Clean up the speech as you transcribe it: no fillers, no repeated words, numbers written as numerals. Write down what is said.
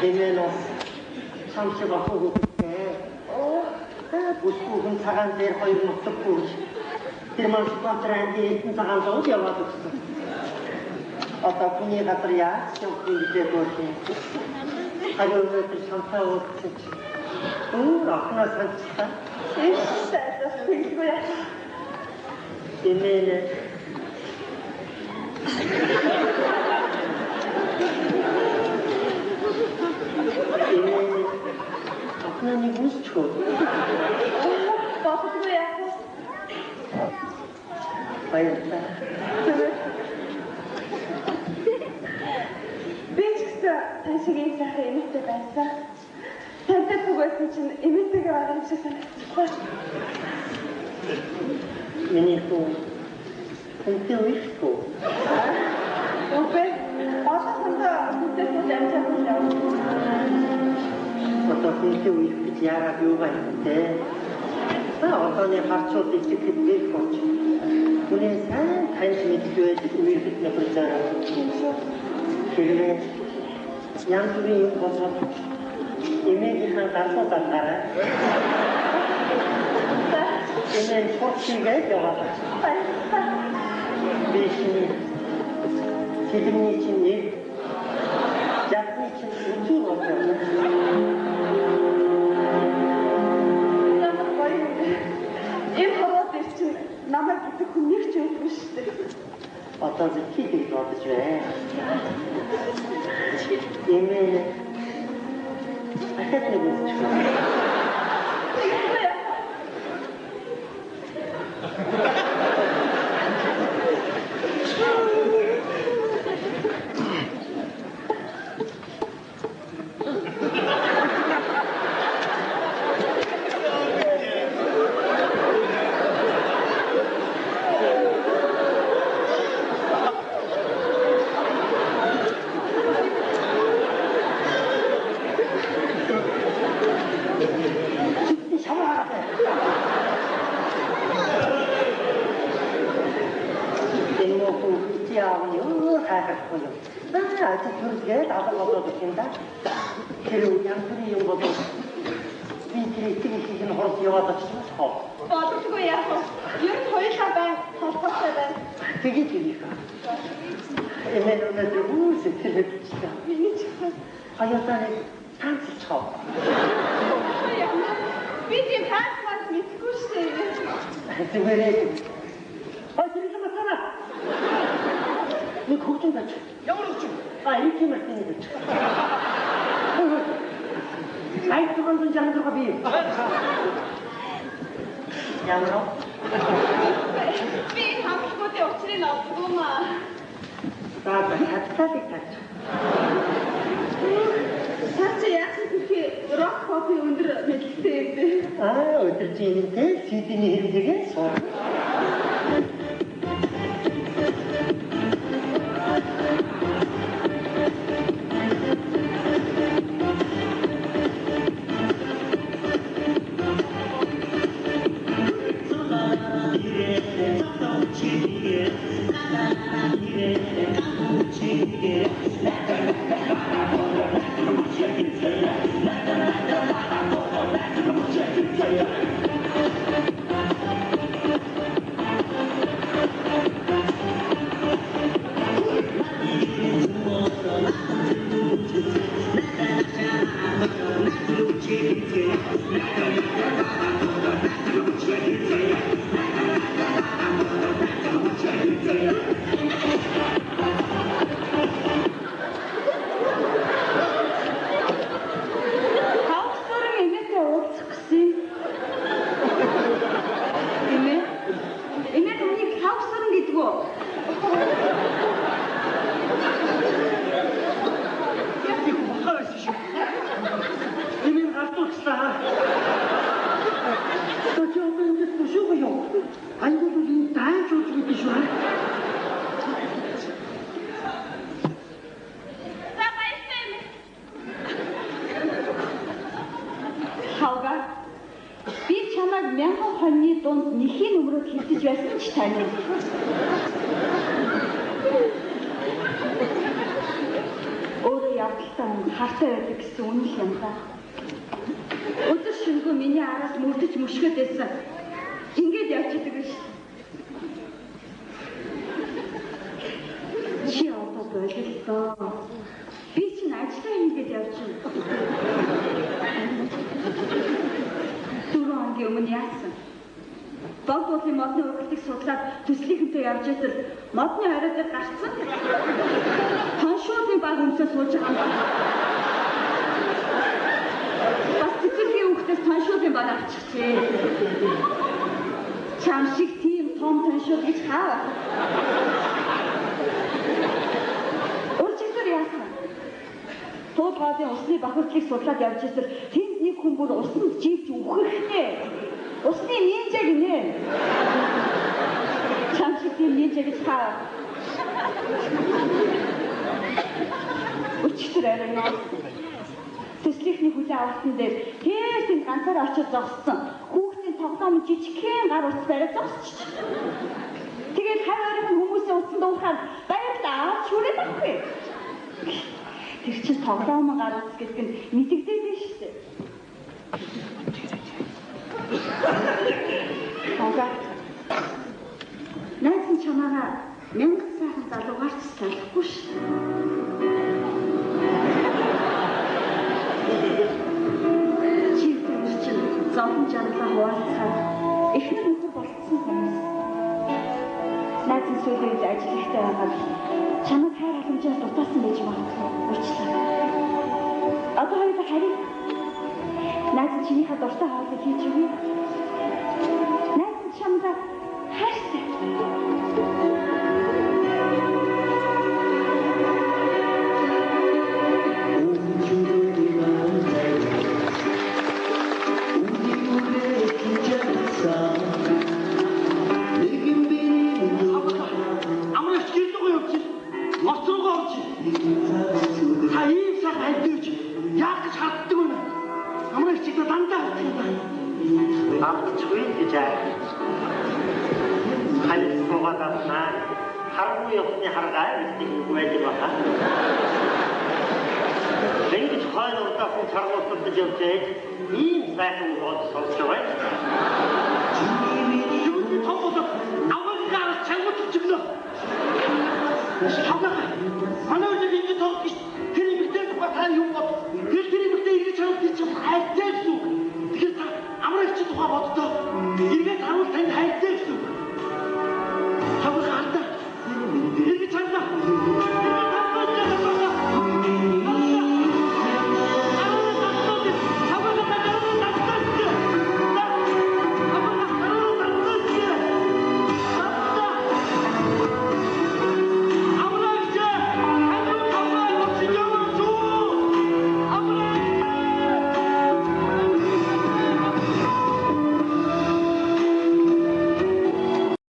Эмээ нь самшиг охин хүүхэдтэй. Оо, Бүсгүйхэн цагаан дээр хоёр нутаг гүйж. Тэр маань Сүхбаатар аймгийн Эрдэнэ цагаан зовд яваад өгсөн. Одоо хүний газар яаж явах юм бэ гэх юм. Хариу өнөөдөр самтаа уулзчих. Өөр охиноо санацлаа. Иш тэгэлгүй яах. Эмээ Эмээ охиноо нэг үсчхөө. Болдгоо яах вэ? Баярлалаа. Би ч гэсэн тань шиг ийм сайхан эмээтэй байсан. Тантай бүх байсан чинь эмээтэйгээ байгаа юм шиг санагдчихлаа. Миний хүү хүнтэй үерхгүй. Үгүй одоохондоо хүнтэй сууж амжаагүй л явна. Одоо хүнтэй үерх гэж яагаад юу байх вэ? Та одооны харцууд итгэхэд бэх болж. Хүнээ сайн таньж мэдгүй байдаг үерхэд нөхөр зараа. Тийм шүү. Хэрвээ янз бүрийн юм болоод эмээгийнхэн галзуу залгаарай. Эмээ нь сурчигээд яваад. Баярлалаа. Би чиний цэлмний чинь нэг жадны чинь үзүүр болж явна. Ямар гоё юм бэ? Энэ хорвоо дээр чинь намайг гэдэг хүн нэг ч байдгүй шүү дээ. Одоо битгий гэж бодож бай. Эмээ дахиад нэг үзчих. Тэгэлгүй яах. Шамаа. Энэ мөн чи аавны өөр хайхахгүй юм. Аа ажил төрөлгээд алга болоод ирэх юм да. Тэр янз бүрийн юм болоод би тэр итгэх их нь хурд яваад очсон хоо. Болдгоо яах вэ? Ер нь хоёулаа байн холбоотой байна. Тэгээд ирэх. Эмээ өнөөдөр бүр сэтгэл хөдлөж. Миний ч гэсэн Хоёулаа нэг танцчих. Би тийм танцмаас мэдэхгүй шүү дээ. Зүгээрээ. А тэр юм байна. Нэг хөгжин тач. Ямар хөгжин? А их юм мартины гэж. 1666 би. Ямар вэ? Би энэ хамтлагуудын учрыг олдгүй маа. За хатсаалыг тач. Та чи яасан гэхээр рок попын өндөр мэдлэгтэй юм бэ? Аа өдөр чи энэтэй CD-ний хэрэглэгээ суу. Хавсаран эмээтэй уулзах гэсэн. Эмээ. Эмээ таныг хавсаран гэдэг үү? Яг ухаа байсан шүү. Эмээ галзуучлаа. Тэ чи одоо ингэж бүшүүг юу? Аягүй бол энэ дайж ууж гэдэг шүү. За баяртай эмээ. Хавга. Би чамайг мянган хоньны дунд нэхийн өмнөд хилдэж байсан ч тань. Өөрөө явдал дадалтай хүн хартай байдаг гэсэн үнэн юм да. Өдөр шөнөгүй миний араас мөрдөж мөшгöd байсан. Ингээд явж идэг биш. Чи одоо бололтоо. Би чинь ажиллаа хийгээд явж байна. 4 хоногийн өмнө яасан? Бог уулын модны ургалтыг судлаад төслийнхэнтэй явж идэл модны орой дээр гарцсан. Тоншуулын баг өмсөө сууж байгаа юм байна. Бас цэцэрлэгийн хүүхдээс тоншуулын баг авчихжээ. Чам шиг тийм том тоншуул гэж хаа. Уржигсар яасан? Туулгаатын усны бохирдлыг судлаад явж идэл тэнд нэг хүн бүр усанд живж үхэхнэ. Усны нинжа гинэ. Чам шиг тийм нинжа гэж хаа. Өчигдөр арай ноолсон. Төслийнхний хүлээн авалтан дээр тэр тэнд ганцаараа очиж зогссон. Хүүхдийн тоглоом жижигхэн гар утас бариад зогсчих. Тэгээд хав ойрхон хүмүүсийн утсан дуурахаар баярлаа авч хүрээд авахгүй. Тэр чинь тоглоом гар утас гэдэг нь мэдэгдээд байна шүү дээ. Хага. Найз нь чамаагаа мянган сайхан залуугаар ч салахгүй шүү. Чи тэр чинь зовлон жаргалаа хуваалцахаар эхнэр нөхөр болцсон хүмүүс. Найз нь сүүлийн үед ажил ихтэй байгаад чамайг хайр халамжаар дутаасан байж магадгүй. Уучлаарай. Одоо хоёулаа харъя. Найз нь чинийхээ дуртай хоолыг хийж өгье. Найз нь чамд хайртай. Амрагч гэр рүү явчих. Моц руугаа орчих. Та ийм сайхан амьд яах гэж харддаг вэ? Амрагч чигтээ дандаа харддаг юм байна. Авчихгүй гэж аа. Ханис суугаад авнаа. Харгүй явсны харгаа гэдэг үг байдаг баха. Ингэж хойно урдаас нь чаргуултад явж байж ийм сайхан үг сонсч байгаа. Юуны том болоод аваагийн араас чангуудж өглөө. Хавгаа. Манай үеийн ингэж тоглох гэж